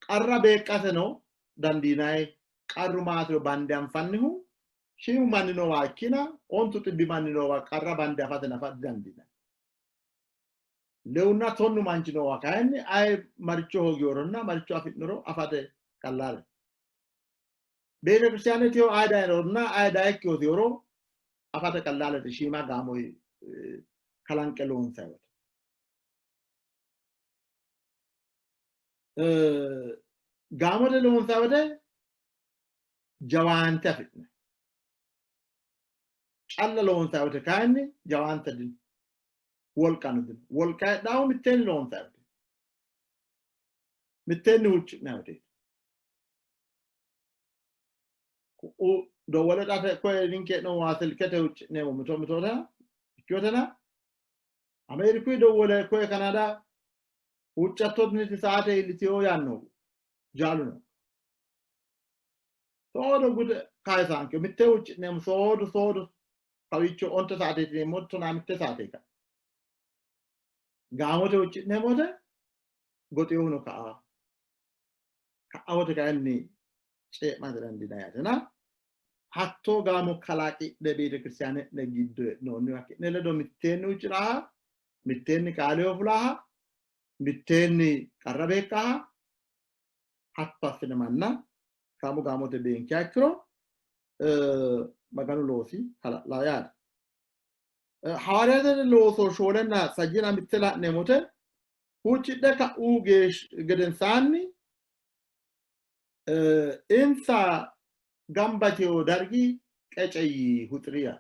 qarra beeqqateno dandiinayi. Qarru maatiro bande anfannihu shiimu manni noowa ikkina ontu xibbi manni noowa qarra bande afate nafa didandiinanni. Lewunna tonnu manchi noowa kayinni ayi maricho hoogiyoronna maricho afi'noro afate qallaale. Beetekiristaanetiyo ayi dayinoronna ayi dayikkiyotiyoro afate qallaalete shiima gaamo kalanqe loonsayi wote. Gaamote loonsayi wote jawaante afi'ne. Calla loonsayi wote kayinni jawaante dino. Wolqano dino. Wolqa heedhaahu mitteenni loonsayi wote. Mitteenni huucci'nayi wote. Ku'u dowwole xafe koye ninke hee'noommowa silkete huucci'neemmo mito mitoota ikkiyotena Ameerikuyi dowwole koye Kanaada huuccattonniti saate iillitino yaanno jaalu no. Soodo gude kayisaanke mitte huucci'neemmo soodo soodo kawiicho onte saateeti yineemmo tonaa mitte saate ka. Gaamote huucci'neemmo wote goxinohuno ka'a. Ka'a wote kayinni cee'ma didandiinanni yaatena hattoo gaamo kalaqidhe beetekiristiyaane'ne giddo hee'noonniwa ki'ne ledo mitteenni huucci'raha, mitteenni qaaleho fulaha, mitteenni qarra beeqqaha hatto assine manna gaamo gaamote beenkiha ikkiro Maganu loosi hala'laa yaate. Hawaariyaatete looso shoolenna sajjina mitte la'neemmote huuccidhe ka'u gedensaanni insa gamba yitino dargi qece yii huxiri yaa.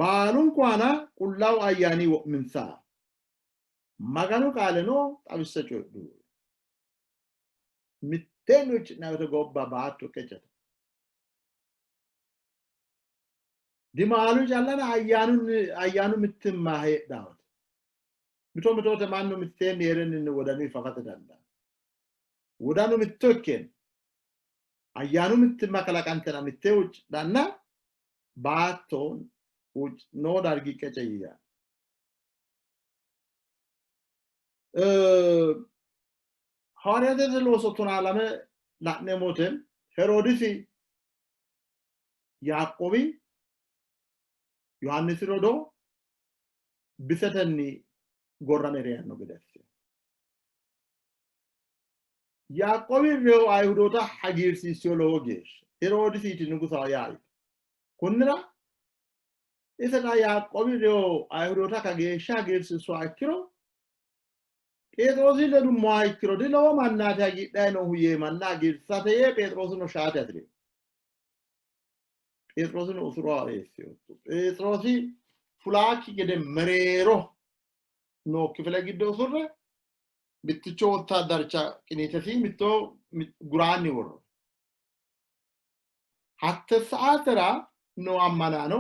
Baalunku aana Qullaawu Ayyaani wo'minsa. Maganu qaaleno xawisse coyidhu. Mitteenni huucci'nanni woyite gobba baatto qecete. Dimaalu callana ayyaanunni ayyaanu mittimma heedhaate. Mito mitoote mannu mitteenni hee'renninni wodanu fafate dandaanno. Wodanu mitto ikkeen ayyaanu mittimma kalaqantena mitte huuccidhanna baatto noo dargi qece yiya. Hawaariyaatete looso 12 la'neemmo wote Heroodisi Yaaqoobi Yohaannisi rodoo bisetenni gorrame reyanno gede assino. Yaaqoobi reyo Ayihudoota hagiirsiissino lowo geeshsha. Heroodisiiti nugusaho yaa Kunnira ise xa Yaaqoobi reyo Ayihudoota kageeshsha hagiirsiissuha ikkiro Pheexiroosi ledummoha ikkiro dilowo mannaati hagiidhanni noohu yee manna hagiirsiisate yee Pheexiroosino shaate hasi'rino. Pheexiroosino usuraho eessino. Pheexiroosi fulaakki gede mereero noo kifile giddo usurre mitticho wottaaddarcha qiniitesi mitto guraanni worro. Hatte saatera noo ammanaano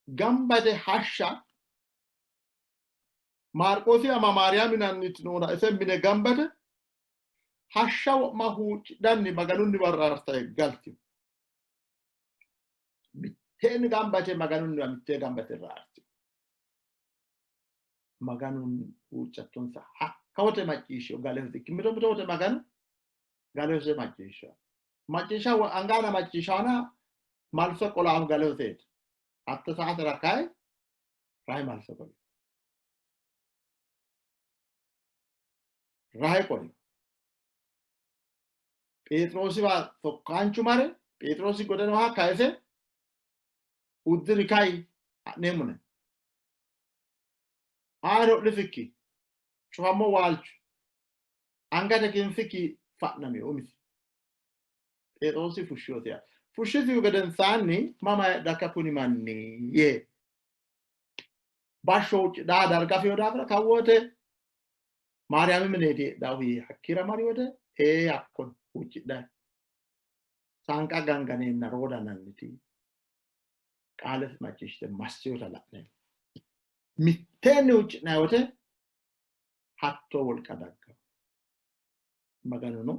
gamba yite hashsha Maarqoosi ama Maariyaami yinanniti noona ise mine gamba yite hashsha wo'ma huuccidhanni Maganunniwa raartae galtino. Mitteenni gamba yite Maganunniwa mittee gamba yite raartino. Maganu huuccattonsa hakka wote macciishshino gale hosikki mito mito wote Maganu gale hose macciishshanno. Macciishsha angana macciishshana malso qolaahu gale hoseeti. Hatte saatera kayi rahe malso qoli. Rahe qoli. Pheexiroosiwa sokkaanchu mare Pheexiroosi gode nooha kayise uddiri kai ha'neemmone. Ayino hodhisikki cufammo waalchu angate kinsikki fa'nami umisi. Pheexiroosi fushshinosi yaate. Fushshisihu gedensaanni mama heedhakka kuni manni yee bashsho huuccidhaa darga afino daafira kawoote Maariyaami mineeti heedhaahu yee hakkiira mari wote ee hakko huuccidhayi saanqa ganganeenna roodananniti qaalesi macciishshite massiyota la'neemmo. Mitteenni huucci'nanni wote hattoo wolqa dagganno. Maganuno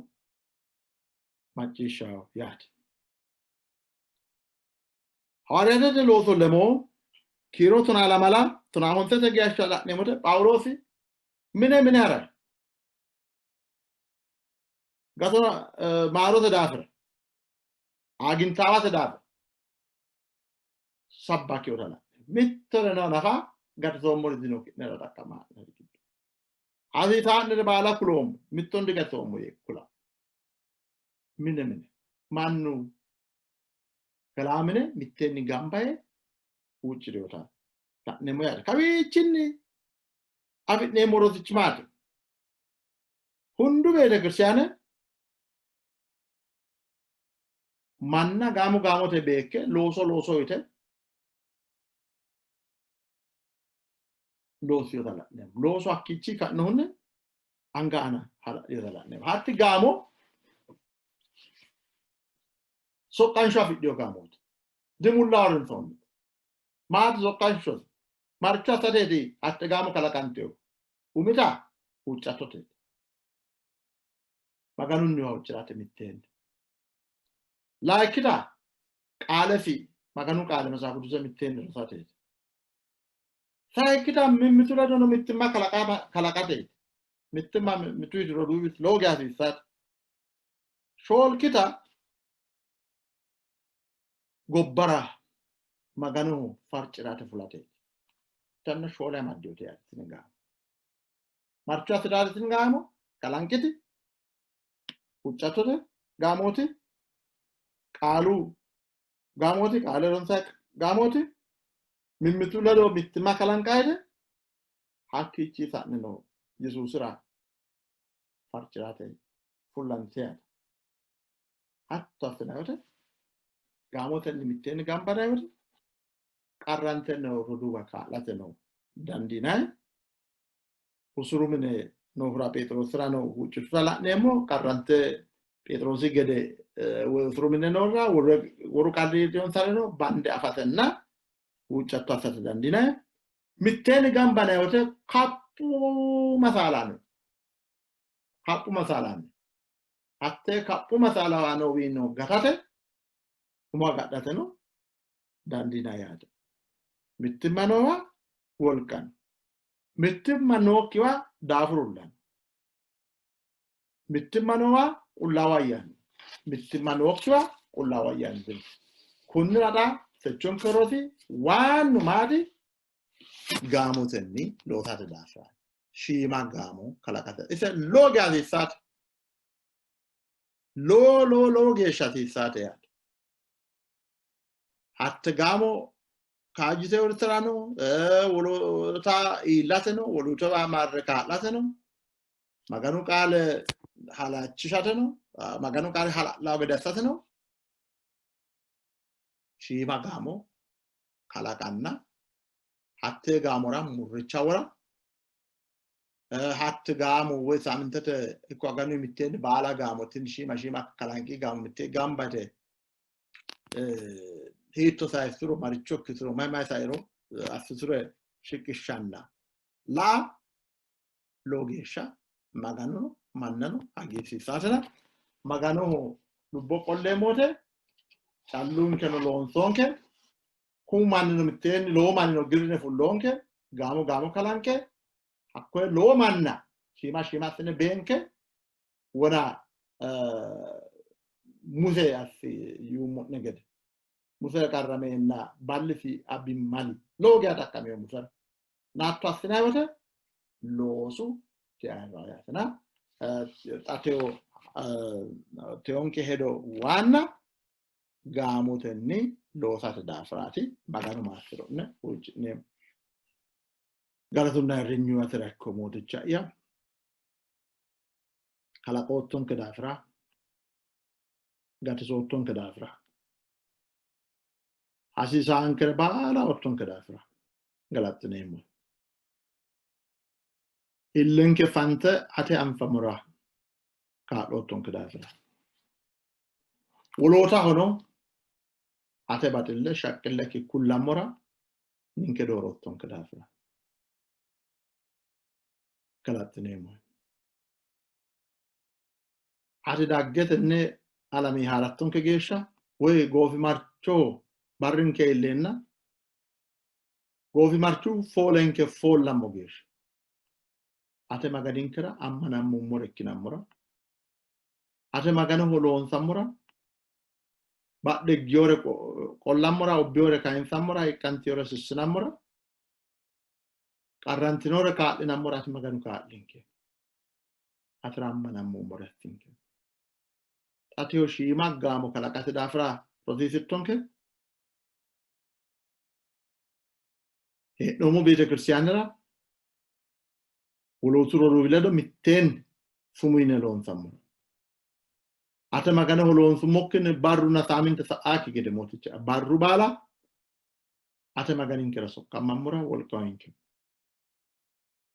macciishshawo yaate. Hawaariyaatete looso lemoo kiiro 12 tonaa honsete geeshsha la'neemmote Phaawuloosi mine mine ha'ra gato maarote daafira aagintaawate daafira sabbakiyoota la'neemmo. Mittoreno nafa gatisoommori dino ki'nera xaqqamaa'neri giddo. Hasiisaa'nere baala kuloommo, mittono digatisoommo yee kula. Mine mine mannu galaa mine mitteenni gamba yee huucci'rinota la'neemmo yaate. Kawiichinni afi'neemmo rosichi maati? Hundu beetekiristiyaane manna gaamo gaamote beekke looso looso yite loossinota la'neemmo. Looso hakkiichi ka'nohunni anga aana hala'linota la'neemmo. Hatti gaamo soqqansho afidhino gaamooti. Dimulla horonsoonnite. Maati soqqanshose? Marcho assateeti hatte gaamo kalaqantinohu. Umita huuccattoteeti. Maganunniwa huucci'rate mitteenni. Layikkita qaalesi Maganu qaale Matsafa Quduse mitteenni rosateeti. Sayikkita mimmitu ledono mittimma kalaqateeti. Mittimma mittu roduuwiti lowo geya hasiissaate. Shoolkita gobbara Maganoho farci'rate fulateeti. Tanna shoole amaddinote yaate tini gaamo. Marcho assidaate tini gaamo kalanqiti huuccattote gaamooti, qaalu gaamooti, qaale ronsa gaamooti, mimmitu ledo mittimma kalanqaayite hakkiichi sa'nino Yesuusira farci'rate fullante yaate. Hatto assinanni wote gaamotenni mitteenni gamba yinanni wote qarrante noo roduuwa kaa'lateno dandiinanni. Usuru mine noohura Pheexiroosirano huuccittuta la'neemmo. Qarrante Pheexiroosi gede usuru mine noorra woru qarri iillinonsareno bande afatenna huuccatto assate dandiinanni. Mitteenni gamba yinanni wote kaphu masaalaano kaphu masaalaano hattee kaphu masaalaanowiinno gatate umo agadhateno dandiinanni yaate. Mittimma noowa wolqa no. Mittimma nookkiwa daafurulla no. Mittimma noowa qullaawu ayyaani no. Mittimma nookkiwa qullaawu ayyaani dino. Kunnira xa techonke rosi waannu maati? Gaamotenni loosate daafiraati. Shiima gaamo kalaqate. Ise lowo geya hasiissaate. Lowo lowo lowo geeshsha hasiissaate yaate. Hatte gaamo kaajjite uurritarano, woloota iillateno, wolootawa marre kaa'lateno, Maganu qaale halachishateno, Maganu qaale hala'lawo gede assateno shiima gaamo kalaqanna hattee gaamora murricha wora, hatte gaamo woy saamintete ikko aganu mitteenni baala gaamo tini shiima shiima kalanqi gaamo mittee gamba yite hiitto sayissuro maricho ikkituro mayi mayi sairo assiture shiqishshanna la'a lowo geeshsha Maganono mannano hagiirsiissaatena Maganoho lubbo qolleemmo wote callunkeno loonsoonke kumu mannino mitteenni lowo mannino girrine fulloonke gaamo gaamo kalanqe hakkoye lowo manna shiima shiima assine beenke wona Muse assi yuummo'ne gede Muse qarrameenna ballisi abbimali lowo geya xaqqamino Musera naatto assinanni wote loosu diayirraa yaatena xa teonke hedo waanna gaamotenni loosate daafiraati. Maganu maassiro'ne huucci'neemmo. Galatunna ayirrinyu atera ikko Mooticha'ya. Kalaqoottonke daafira, gatisoottonke daafira, hasiisaankere baala oottonke daafira galaxxineemmo. Illenke fante ate anfamora kaa'loottonke daafira. Wolootahono ate baxille shaqqillekki kullammora ninke dooroottonke daafira galaxxineemmo. Ati dagge tenne alame haarattonke geeshsha woy goofimarchoho barrinke iilleenna goofimarchu foolenke foollammo geeshsha ate Maganinkera ammanammummore ikkinammora ate Maganoho loonsammora badhe higginore qollammora ubbinore kayinsammora hiqqantinore sissinammora qarrantinore kaa'linammora ati Maganu kaa'linke. Atera ammanammummore assinke. Xateho shiima gaamo kalaqate daafira rosiisittonke. Hee'noommo beetekiristiyaanera wolootu roduuwi ledo mitteenni sumuu yine loonsammora. Ate Maganoho loonsummokkinni barrunna saaminte sa'aakki gede Mooticha, barru baala ate Maganinkera soqqammammora wolqa uyinke.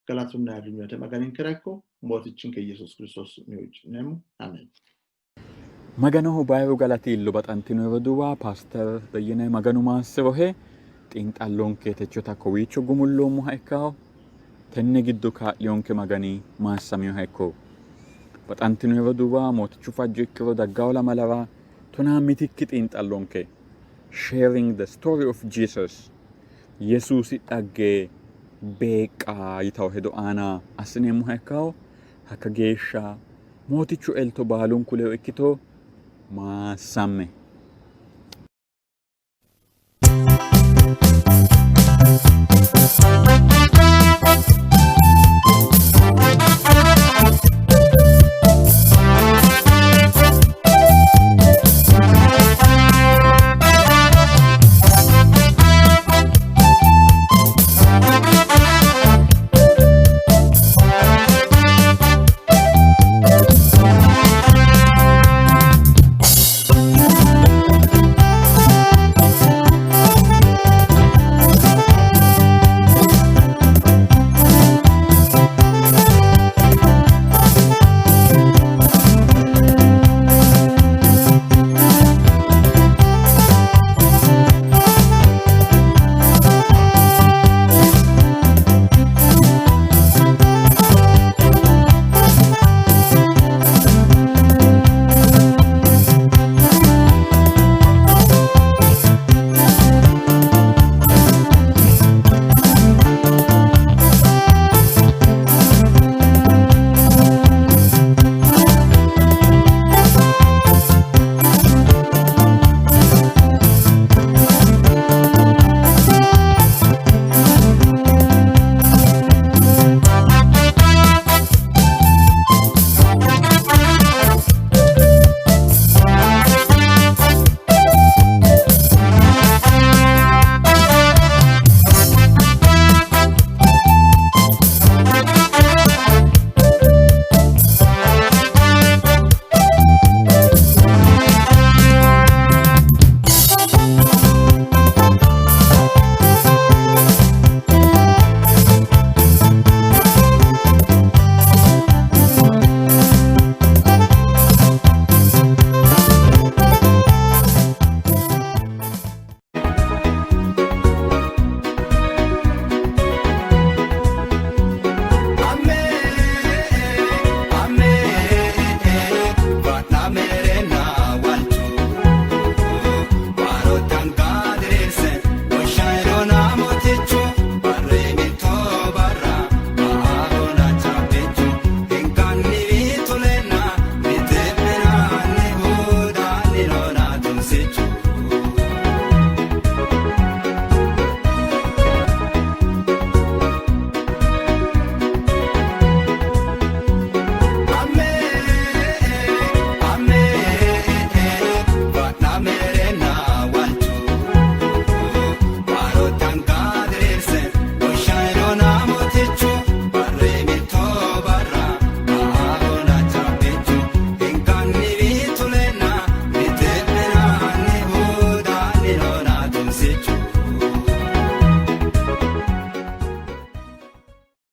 Galatunna ayirrinyu ate Maganinkera ikko, Mootichinke Yesuusi Kiristoosi su'minni huucci'neemmo. Amen. Maganoho bayiru galati iillo baxantino roduuwa, Paaster Beyyene Maganu maassirohe. Xiinxallonke techota kowiicho gumulloommoha ikkaho. Tenne giddo kaa'liyonke Magani maassaminoha ikko. Baxantino roduuwa, Mootichu fajjo ikkiro daggawo lamalara tonaa mitikki xiinxallonke Sharing the Story of Jesus, Yesuusi dhagge beeqqa yitawo hedo aana assineemmoha ikkaho. Hakka geeshsha Mootichu elto baalunku ledo ikkito. Maassamme.